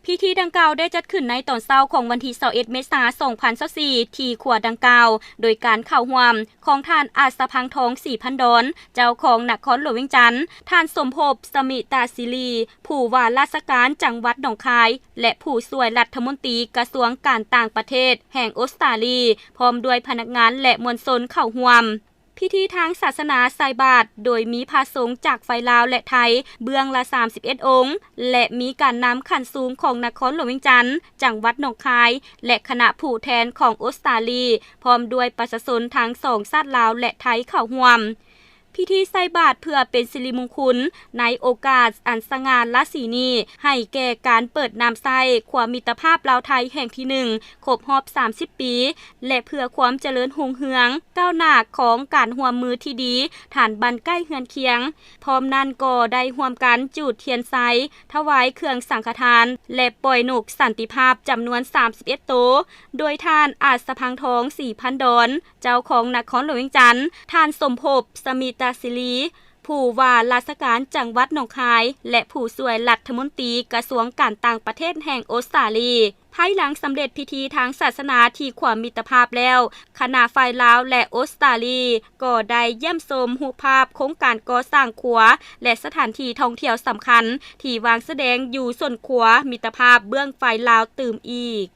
ພິທີດັ່ງກ່າວໄດ້ຈັດຂຶ້ນໃນຕອນເຊົ້າຂອງວັນທີຊາວເອັດ ເມສາ ສອງພັນຊາວສີ່ ທີ່ຂົວດັ່ງກ່າວ ໂດຍການເຂົ້າຮ່ວມຂອງທ່ານ ອາດສະພັງທອງ ສີພັນດອນ ເຈົ້າຄອງນະຄອນຫຼວງວຽງຈັນ, ທ່ານ ສົມພົບ ສະມິຕາສິລີ ຜູ້ວ່າລາຊະການຈັງຫວັດໜອງຄາຍ ແລະ ຜູ້ຊ່ວຍລັດຖະມົນຕີກະຊວງການຕ່າງປະເທດແຫ່ງອົດສະຕາລີ ພ້ອມດ້ວຍພະນັກງານ ແລະ ມວນຊົນເຂົ້າຮ່ວມ. ພິທີທາງສາສະໜາໃສ່ບາດ ໂດຍມີພະສົງຈາກຝ່າຍລາວ ແລະ ໄທ ເບື້ອງລະ ສາມສິບເອັດ ອົງ ແລະ ມີການນຳຂັ້ນສູງຂອງນະຄອນຫຼວງວຽງຈັນ, ຈັງຫວັດໜອງຄາຍ ແລະ ຄະນະຜູ້ແທນຂອງອົດສະຕາລີ ພ້ອມດ້ວຍປະຊາຊົນທັງສອງຊາດລາວ ແລະ ໄທເຂົ້າຮ່ວມ. ພິທີໃສ່ບາດເພື່ອເປັນສິລິມຸງຄຸນໃນໂອກາດອັນສະຫງ່າລາສີນີ້ ໃຫ້ແກ່ການເປີດນ້ຳໃຊ້ຂົວມິດຕະພາບລາວໄທແຫ່ງທີໜຶ່ງ ຄົບຮອບ ສາມສິບ ປີ ແລະ ເພື່ອຄວາມຈະເລີນຮຸ່ງເຮືອງກ້າວໜ້າຂອງການຮ່ວມມືທີ່ດີ ຖານບ້ານໃກ້ເຮືອນຄຽງ. ພ້ອມນັ້ນກໍໄດ້ຮ່ວມກັນຈູດທຽນໄຊ ຖວາຍເຄື່ອງສັງຄະທານ ແລະ ປ່ອຍນົກສັນຕິພາບຈຳນວນ ສາມສິບເອັດ ໂຕ ໂດຍທ່ານ ອາດສະພັງທອງ ສີພັນດອນ ເຈົ້າຄອງນະຄອນຫຼວງວຽງຈັນ, ທ່ານ ສົມພົບ ສະມິຕາສິລີ ຜູ້ວ່າລາຊະການຈັງຫວັດໜອງຄາຍ ແລະ ຜູ້ຊ່ວຍລັດຖະມົນຕີກະຊວງການຕ່າງປະເທດແຫ່ງອົດສະຕາລີ. ພາຍຫຼັງສຳເລັດພິທີທາງສາສະໜາທີ່ຂົວມິດຕະພາບແລ້ວ, ຄະນະຝ່າຍລາວ ແລະ ອົດສະຕາລີ ກໍໄດ້ຢ້ຽມຊົມຮູບພາບໂຄງການກໍ່ສ້າງຂົວ ແລະ ສະຖານທີ່ທ່ອງທ່ຽວສຳຄັນ ທີ່ວາງສະແດງຢູ່ສົ້ນຂົວມິດຕະພາບເບື້ອງຝ່າຍລາວຕື່ມອີກ.